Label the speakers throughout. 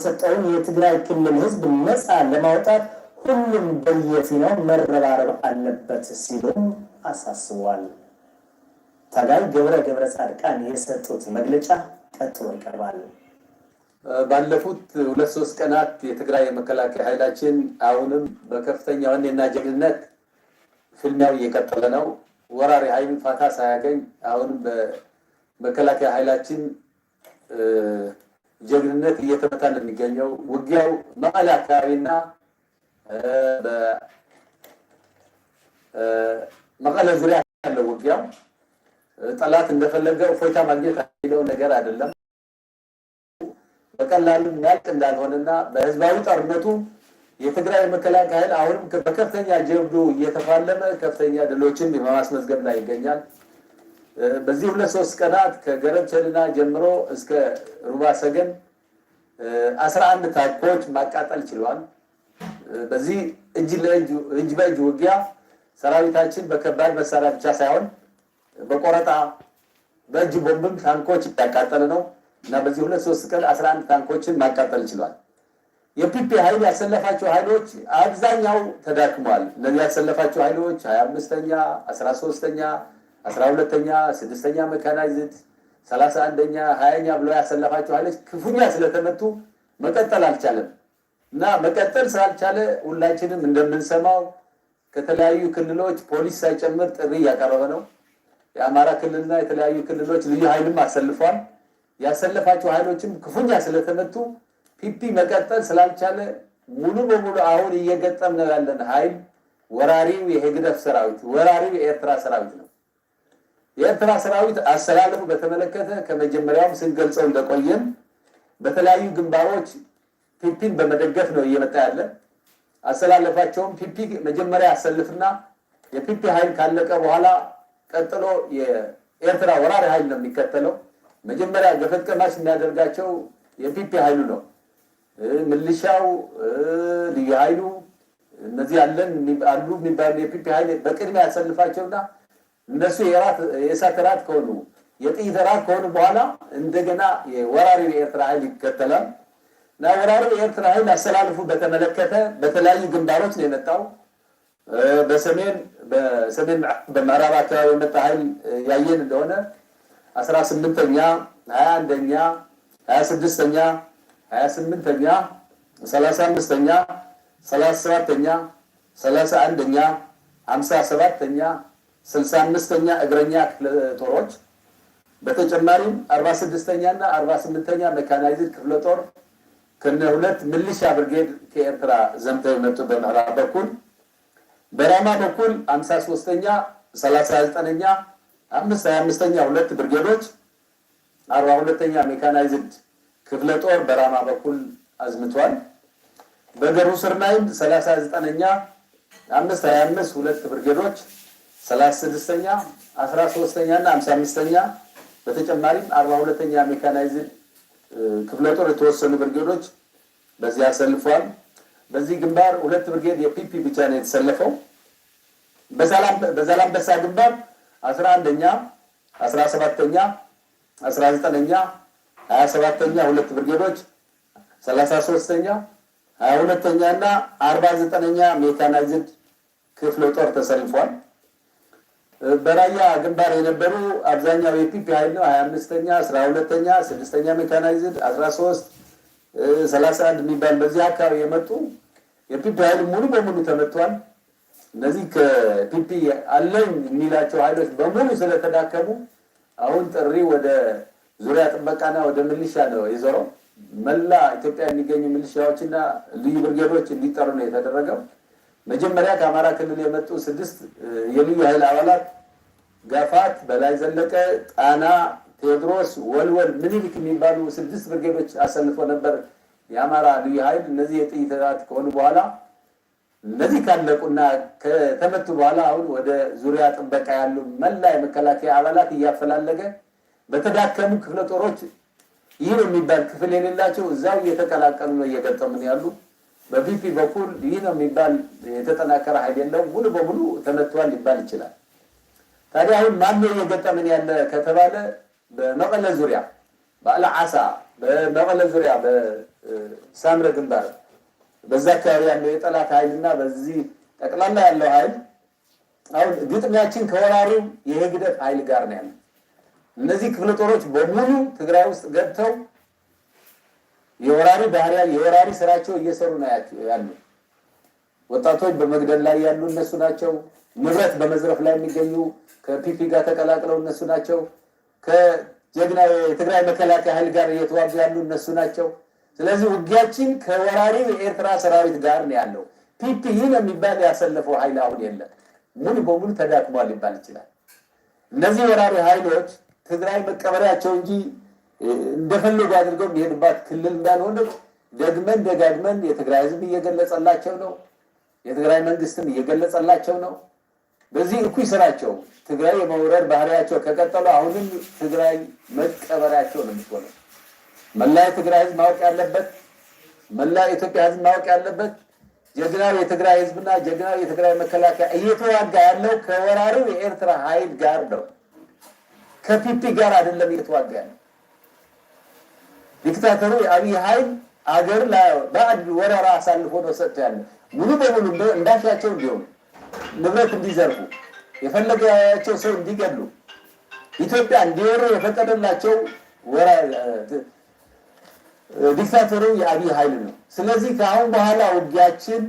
Speaker 1: የሰጠውን የትግራይ ክልል ህዝብ ነፃ ለማውጣት ሁሉም በየፊናው መረባረብ አለበት ሲሉም አሳስበዋል። ታጋይ ገብረ ገብረ ጻድቃን የሰጡት መግለጫ ቀጥሎ ይቀርባል።
Speaker 2: ባለፉት 2-3 ቀናት የትግራይ የመከላከያ ኃይላችን አሁንም በከፍተኛ ወኔና ጀግንነት ፍልሚያው እየቀጠለ ነው። ወራሪ ኃይል ፋታ ሳያገኝ አሁንም በመከላከያ ኃይላችን ጀግንነት እየተመታ ነው የሚገኘው። ውጊያው መቀለ አካባቢና በመቀለ ዙሪያ ያለው ውጊያው ጠላት እንደፈለገ እፎይታ ማግኘት የሚለው ነገር አይደለም። በቀላሉ የሚያልቅ እንዳልሆነና በህዝባዊ ጦርነቱ የትግራይ መከላከያ ኃይል አሁንም በከፍተኛ ጀብዱ እየተፋለመ ከፍተኛ ድሎችን በማስመዝገብ ላይ ይገኛል። በዚህ 2-3 ቀናት ከገረብ ቸልና ጀምሮ እስከ ሩባ ሰገን 11 ታንኮች ማቃጠል ችሏል። በዚህ እጅ በእጅ ውጊያ ሰራዊታችን በከባድ መሳሪያ ብቻ ሳይሆን በቆረጣ በእጅ ቦምብም ታንኮች እያቃጠለ ነው እና በዚህ 2-3 ቀን 11 ታንኮችን ማቃጠል ችሏል። የ PP ኃይል ያሰለፋቸው ኃይሎች አብዛኛው ተዳክሟል። እነዚህ ያሰለፋቸው ኃይሎች 25ኛ፣ 13ኛ፣ 12ኛ፣ 6ኛ ሜካናይዝድ፣ 31ኛ፣ 20ኛ ብሎ ያሰለፋቸው ኃይሎች ክፉኛ ስለተመቱ መቀጠል አልቻለም እና መቀጠል ስላልቻለ ሁላችንም እንደምንሰማው ከተለያዩ ክልሎች ፖሊስ ሳይጨምር ጥሪ እያቀረበ ነው። የአማራ ክልልና የተለያዩ ክልሎች ልዩ ኃይልም አሰልፏል። ያሰለፋቸው ኃይሎችም ክፉኛ ስለተመቱ PP መቀጠል ስላልቻለ ሙሉ በሙሉ አሁን እየገጠምነው ያለን ኃይል ወራሪው የህግደፍ ሰራዊት፣ ወራሪው የኤርትራ ሰራዊት ነው። የኤርትራ ሰራዊት አሰላለፉ በተመለከተ ከመጀመሪያውም ስንገልጸው እንደቆየን በተለያዩ ግንባሮች PP ን በመደገፍ ነው እየመጣ ያለ። አሰላለፋቸውም PP መጀመሪያ ያሰልፍና የ PP ኃይል ካለቀ በኋላ ቀጥሎ የኤርትራ ወራሪ ኃይል ነው የሚከተለው። መጀመሪያ ገፈት ቀማሽ የሚያደርጋቸው የ PP ኃይሉ ነው። ምልሻው፣ ልዩ ኃይሉ እነዚህ አለን አሉ የሚባሉ የ PP ኃይል በቅድሚያ ያሰልፋቸውና እነሱ የእሳት ራት ከሆኑ፣ የጥይት ራት ከሆኑ በኋላ እንደገና የወራሪው የኤርትራ ኃይል ይከተላል። እና ወራሪው የኤርትራ ኃይል አሰላልፉ በተመለከተ በተለያዩ ግንባሮች ነው የመጣው። በሰሜን በምዕራብ አካባቢ የመጣ ኃይል ያየን እንደሆነ 18ኛ፣ 21ኛ፣ 26ኛ፣ 28ኛ፣ 35ኛ፣ 37ኛ፣ 31ኛ፣ 57ኛ፣ 65ኛ እግረኛ ክፍለ ጦሮች፣ በተጨማሪም 46ኛ እና 48ኛ ሜካናይዝድ ክፍለ ጦር ከነ ሁለት ሚሊሻ ብርጌድ ከኤርትራ ዘምተው የመጡ በምዕራብ በኩል፣ በራማ በኩል 53ኛ፣ 39ኛ፣ 525ኛ ሁለት ብርጌዶች፣ 42ኛ ሜካናይዝድ ክፍለ ጦር በራማ በኩል አዝምቷል። በገሩ ስርናይም 39ኛ፣ 525 ሁለት ብርጌዶች፣ 36ኛ፣ 13ኛ እና 55ኛ፣ በተጨማሪም 42ኛ ሜካናይዝድ ክፍለ ጦር የተወሰኑ ብርጌዶች በዚህ አሰልፏል። በዚህ ግንባር ሁለት ብርጌድ የ PP ብቻ ነው የተሰለፈው። በዛላምበሳ ግንባር 11ኛ፣ 17ኛ፣ 19ኛ፣ 27ኛ ሁለት ብርጌዶች፣ 33ኛ፣ 22ኛ እና 49ኛ ሜካናይዝድ ክፍለ ጦር ተሰልፏል። በራያ ግንባር የነበሩ አብዛኛው የ PP ኃይል ነው። 25ኛ፣ 12ኛ፣ 6ኛ ሜካናይዝድ፣ 13፣ 31 የሚባል በዚህ አካባቢ የመጡ የ PP ኃይል ሙሉ በሙሉ ተመቷል። እነዚህ ከ PP አለኝ የሚላቸው ኃይሎች በሙሉ ስለተዳከሙ አሁን ጥሪ ወደ ዙሪያ ጥበቃና ወደ ሚሊሻ ነው የዞረው። መላ ኢትዮጵያ የሚገኙ ሚሊሻዎችና ልዩ ብርጌዶች እንዲጠሩ ነው የተደረገው። መጀመሪያ ከአማራ ክልል የመጡ 6 የልዩ ኃይል አባላት ጋፋት፣ በላይ ዘለቀ፣ ጣና፣ ቴዎድሮስ፣ ወልወል፣ ምኒልክ የሚባሉ 6 ብርጌዶች አሰልፎ ነበር የአማራ ልዩ ኃይል። እነዚህ የጥይት ራት ከሆኑ በኋላ፣ እነዚህ ካለቁና ከተመቱ በኋላ አሁን ወደ ዙሪያ ጥበቃ ያሉ መላ የመከላከያ አባላት እያፈላለገ በተዳከሙ ክፍለ ጦሮች ይህ ነው የሚባል ክፍል የሌላቸው እዛው እየተቀላቀሉ ነው እየገጠምን ያሉ። በ PP በኩል ይህ ነው የሚባል የተጠናከረ ኃይል የለውም። ሙሉ በሙሉ ተመቷል ሊባል ይችላል። ታዲያ አሁን ማን ነው እየገጠምን ያለ ከተባለ በመቀለ ዙሪያ በአልዓሳ፣ በመቀለ ዙሪያ ሳምረ ግንባር በዛ አካባቢ ያለው የጠላት ኃይልና በዚህ ጠቅላላ ያለው ኃይል አሁን ግጥሚያችን ከወራሪው የህግደፍ ኃይል ጋር ነው ያለው። እነዚህ ክፍለ ጦሮች በሙሉ ትግራይ ውስጥ ገብተው የወራሪ ባህሪያ የወራሪ ስራቸው እየሰሩ ነው ያሉ። ወጣቶች በመግደል ላይ ያሉ እነሱ ናቸው። ንብረት በመዝረፍ ላይ የሚገኙ ከ PP ጋር ተቀላቅለው እነሱ ናቸው። ከጀግና የትግራይ መከላከያ ኃይል ጋር እየተዋጉ ያሉ እነሱ ናቸው። ስለዚህ ውጊያችን ከወራሪው የኤርትራ ሰራዊት ጋር ነው ያለው። PP ይህን የሚባል ያሰለፈው ኃይል አሁን የለም። ሙሉ በሙሉ ተዳክሟል ሊባል ይችላል። እነዚህ ወራሪ ኃይሎች ትግራይ መቀበሪያቸው እንጂ እንደፈለጉ አድርገው የሚሄዱባት ክልል እንዳልሆነች ደግመን ደጋግመን የትግራይ ሕዝብ እየገለጸላቸው ነው። የትግራይ መንግስትም እየገለጸላቸው ነው። በዚህ እኩይ ስራቸው ትግራይ የመውረር ባህሪያቸው ከቀጠሉ አሁንም ትግራይ መቀበሪያቸው ነው የምትሆነው። መላ የትግራይ ሕዝብ ማወቅ ያለበት፣ መላ የኢትዮጵያ ሕዝብ ማወቅ ያለበት ጀግናው የትግራይ ሕዝብና ጀግናው የትግራይ መከላከያ እየተዋጋ ያለው ከወራሪው የኤርትራ ኃይል ጋር ነው። ከ PP ጋር አይደለም እየተዋጋ ያለው። ዲክታተሩ የአብይ ኃይል አገር ባዕድ ወረራ አሳልፎ ነው ሰጥቶ ያለ። ሙሉ በሙሉ እንዳሻቸው እንዲሆኑ፣ ንብረት እንዲዘርፉ፣ የፈለጋቸው ሰው እንዲገድሉ፣ ኢትዮጵያ እንዲወሩ የፈቀደላቸው ዲክታተሩ የአብይ ኃይል ነው። ስለዚህ ከአሁን በኋላ ውጊያችን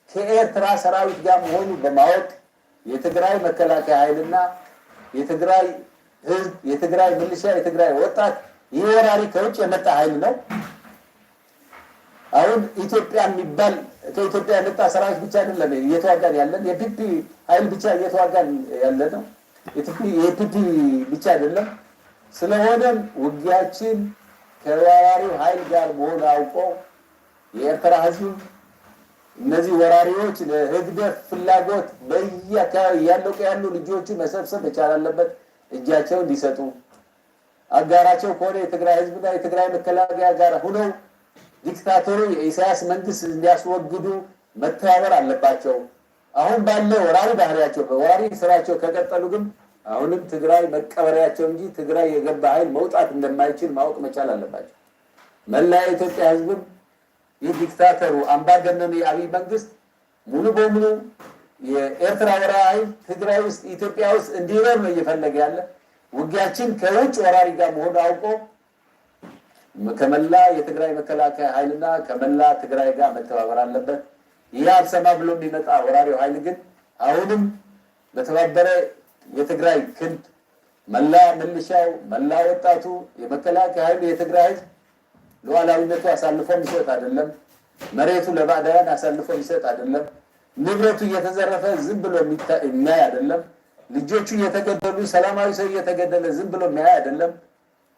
Speaker 2: ከኤርትራ ሰራዊት ጋር መሆኑ በማወቅ የትግራይ መከላከያ ኃይልና የትግራይ ህዝብ፣ የትግራይ ሚሊሻ፣ የትግራይ ወጣት ይህ ወራሪ ከውጭ የመጣ ኃይል ነው። አሁን ኢትዮጵያ የሚባል ከኢትዮጵያ የመጣ ሰራዊት ብቻ አይደለም እየተዋጋን ያለን፣ የ PP ኃይል ብቻ እየተዋጋን ያለ ነው። የ PP ብቻ አይደለም። ስለሆነም ውጊያችን ከወራሪው ኃይል ጋር መሆኑ አውቆ የኤርትራ ህዝብ እነዚህ ወራሪዎች ለህግደፍ ፍላጎት በየአካባቢ እያለቁ ያሉ ልጆቹ መሰብሰብ መቻል አለበት። እጃቸውን እንዲሰጡ፣ አጋራቸው ከሆነ የትግራይ ህዝብና የትግራይ መከላከያ ጋር ሁነው ዲክታተሩ የኢሳያስ መንግስት እንዲያስወግዱ መተባበር አለባቸው። አሁን ባለው ወራሪ ባህሪያቸው በወራሪ ስራቸው ከቀጠሉ ግን አሁንም ትግራይ መቀበሪያቸው እንጂ ትግራይ የገባ ኃይል መውጣት እንደማይችል ማወቅ መቻል አለባቸው። መላ የኢትዮጵያ ህዝብም ይህ ዲክታተሩ አምባገነኑ የአብይ መንግስት ሙሉ በሙሉ የኤርትራ ወራሪ ኃይል ትግራይ ውስጥ ኢትዮጵያ ውስጥ እንዲኖር ነው እየፈለገ ያለ። ውጊያችን ከውጭ ወራሪ ጋር መሆኑ አውቆ ከመላ የትግራይ መከላከያ ኃይልና ከመላ ትግራይ ጋር መተባበር አለበት። ይህ አልሰማ ብሎ የሚመጣ ወራሪው ኃይል ግን አሁንም በተባበረ የትግራይ ክንድ መላ ምልሻው፣ መላ ወጣቱ፣ የመከላከያ ኃይሉ፣ የትግራይ ህዝብ ሉዓላዊነቱ አሳልፎ የሚሰጥ አይደለም። መሬቱ ለባዕዳውያን አሳልፎ የሚሰጥ አይደለም። ንብረቱ እየተዘረፈ ዝም ብሎ የሚያይ አይደለም። ልጆቹ እየተገደሉ፣ ሰላማዊ ሰው እየተገደለ ዝም ብሎ የሚያይ አይደለም።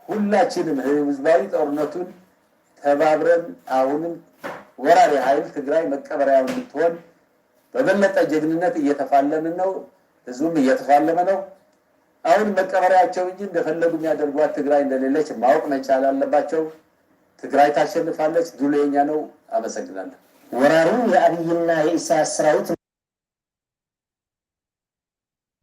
Speaker 2: ሁላችንም ህዝባዊ ጦርነቱን ተባብረን አሁንም ወራሪ ኃይል ትግራይ መቀበሪያ እንድትሆን በበለጠ ጀግንነት እየተፋለምን ነው። ህዝቡም እየተፋለመ ነው። አሁን መቀበሪያቸው እንጂ እንደፈለጉ የሚያደርጓት ትግራይ እንደሌለች ማወቅ መቻል አለባቸው። ትግራይ ታሸንፋለች። ድሉ የኛ ነው። አመሰግናለሁ።
Speaker 1: ወራሪው የአብይና የኢሳያስ ሰራዊት